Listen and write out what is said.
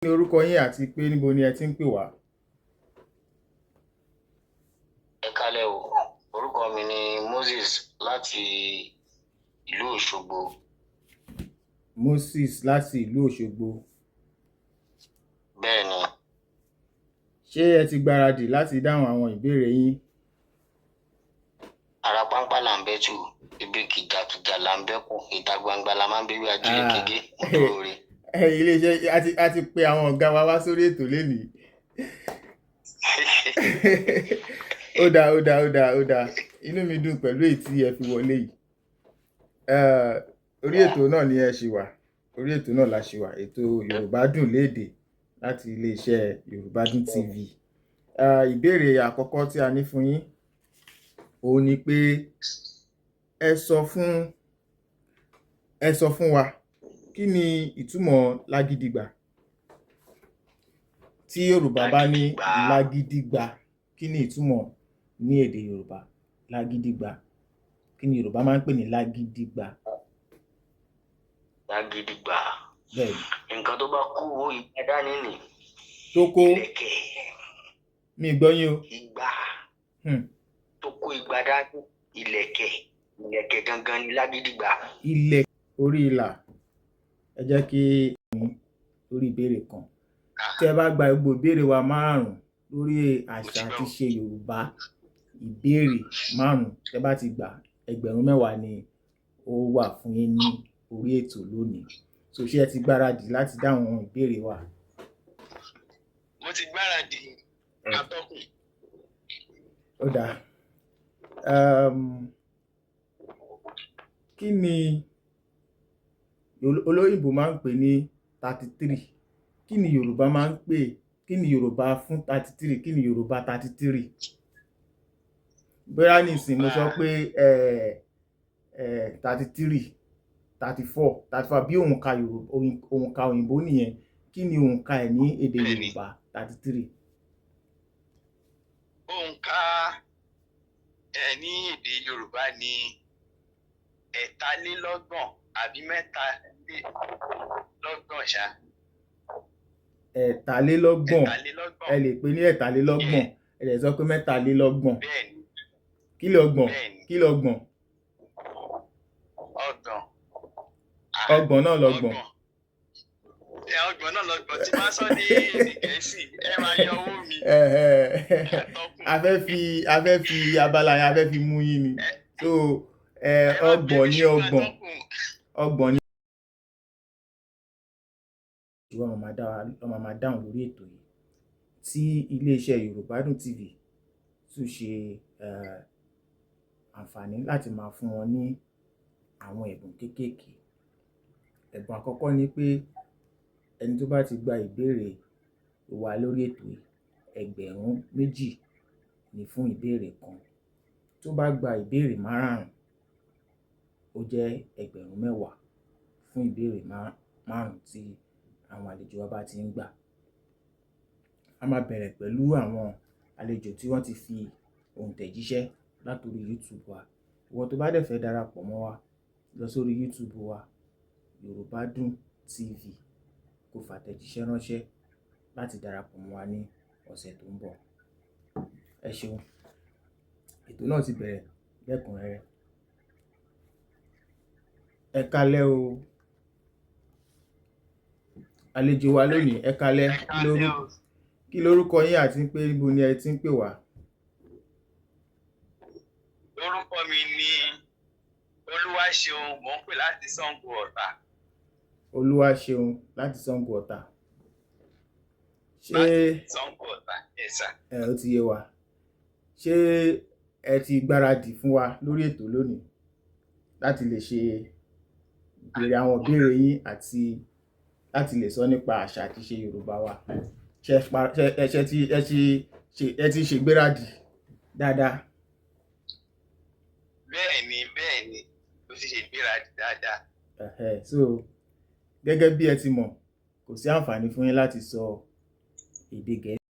Ni orúkọ yín àti pé níbo ni ẹ ti ń pè wá? Ẹ kálẹ́ o, orúkọ mi ni Moses láti ìlú Òṣogbo. Moses láti ìlú Òṣogbo. Bẹ́ẹ̀ ni. Ṣé ẹ ti gbáradì láti dáhùn àwọn ìbéèrè yín? Ara páńpá là ń bẹ́tù, ibi kìjàkìjà là ń bẹ́kùn, ìta gbangba la máa ń béwé ajílẹ̀ kége, mo dúró re. Iléeṣẹ́ a ti pe àwọn ọ̀gá wa wá sórí ètò lénìí. Ó dáa, ó dáa, ó dáa, ó dáa. Inú mi dùn pẹ̀lú èyí tí ẹ fi wọlé yìí. Orí ètò náà ni ẹ ṣì wà. Orí ètò náà la ṣì wà. Ètò Yorùbá Dùn Lédè láti iléeṣẹ́ Yorùbá Dùn TV. Ìbéèrè àkọ́kọ́ tí a ní fún yín òun ni pé ẹ sọ fún wa, kí ni ìtumọ̀ lágídígba? Tí Yorùbá bá ní Lágídígba. Lágídígba, kí ni ìtumọ̀ ní èdè Yorùbá? Lágídígba. Kí ni Yorùbá máa ń pè ní lágídígba? Lágídígba. Bẹ́ẹ̀ni. Nǹkan tó bá kú owó ìgbà dání nì. Tó kó Ìlẹ̀kẹ̀. Mi gbọ́ yín o. Ìgbà. Tó kó ìgbà dání, ìlẹ̀kẹ̀. Ìlẹ̀kẹ̀ gangan ni lágídígba. Ilẹ̀ orí ìlà. Ẹ jẹ́ kí lórí ìbéèrè kan. Tí ẹ bá gba gbogbo ìbéèrè wa márùn-ún lórí àṣà àti ìṣe Yorùbá, ìbéèrè márùn-ún tẹ́ bá ti gbà, 10,000 ni ó wà fún yín ní orí ètò lónìí. So ṣé ẹ ti gbáradì láti dáhùn àwọn ìbéèrè wa? Mo ti gbáradì, atọ́kùn. Ó dáa. Kí ni olóyìnbó máa ń pè ní 33? Kí ni Yorùbá máa ń pè? Kí ni Yorùbá fún 33? Kí ni Yorùbá 33? Bóyá nísìnyí mo sọ pé 33, 34, 35, bí òǹkà Yorùbá, òǹkà òyìnbó nìyẹn. Kí ni òǹkà ẹ̀ ní èdè Yorùbá, 33? Òǹkà ẹ̀ ní èdè Yorùbá ní 33 àbí 33 ṣá. 33. 33. Ẹ lè pè ní 33, ẹ lè sọ pé 33. Bẹ́ẹ̀ni. Kí lọ́gbọ̀n? Bẹ́ẹ̀ni. Kí lọ́gbọ̀n? 30. 30 náà lọ́gbọ̀n. Ẹ 30 náà lọ́gbọ̀n. Tí bá sọ ní èdè Gẹ̀ẹ́sì, ẹ máa yọ owó mi. A fẹ́ fi abala yẹn, a fẹ́ fi mú yín ni. So 30 ní 30, 30 ní. Wọ́n máa dáhùn lórí ètò yìí tí iléeṣẹ́ Yorùbá Dùn TV tún ṣe àǹfààní láti máa fún wọn ní àwọn ẹ̀bùn kéékèèké. Ẹ̀bùn àkọ́kọ́ ni pé ẹni tó bá ti gba ìbéèrè wa lórí ètò yìí, 2,000 ni fún ìbéèrè kan. Tó bá gba ìbéèrè márùn-ún, ó jẹ́ 10,000 fún ìbéèrè márùn-ún tí àwọn àlejò wa bá ti ń gbà. A máa bẹ̀rẹ̀ pẹ̀lú àwọn àlejò tí wọ́n ti fi òǹtẹ̀jíṣẹ́ látorí YouTube wa. Ìwọ tó bá dẹ̀ fẹ́ darapọ̀ mọ́ wa, lọ sórí YouTube wa, Yorùbá Dùn TV, kó fàtẹ̀jíṣẹ́ ránṣẹ́ láti darapọ̀ mọ́ wa ní ọ̀sẹ̀ tó ń bọ̀. Ẹ ṣeun. Ètò náà ti bẹ̀rẹ̀ lẹ́kùnrẹ́rẹ́. Ẹ kálẹ́ o. Àlejò wa lónìí, ẹ kálẹ́. Kí lorúkọ yín àti pé níbo ni ẹ ti ń pè wá? Orúkọ mi ni Olúwaṣeun, mò ń pè láti Ṣàngó Ọ̀tà. Olúwaṣeun láti Ṣàngó Ọ̀tà. Ṣé Ṣàngó Ọ̀tà, yes sir. Ẹ ó ti yé wa. Ṣé ẹ ti gbáradì fún wa lórí ètò lónìí láti lè ṣe ìbéèrè àwọn ìbéèrè yín àti láti lè sọ nípa àṣà àti ìṣe Yorùbá wa? Ṣé ẹ ṣe ti ẹ ti ṣe ẹ ti ṣègbáradì dáadáa? Bẹ́ẹ̀ni, mo ti ṣe ìgbáradì dáadáa. So gẹ́gẹ́ bí ẹ ti mọ̀, kò sí àǹfààní fún yín láti sọ èdè Gẹ̀ẹ́sì.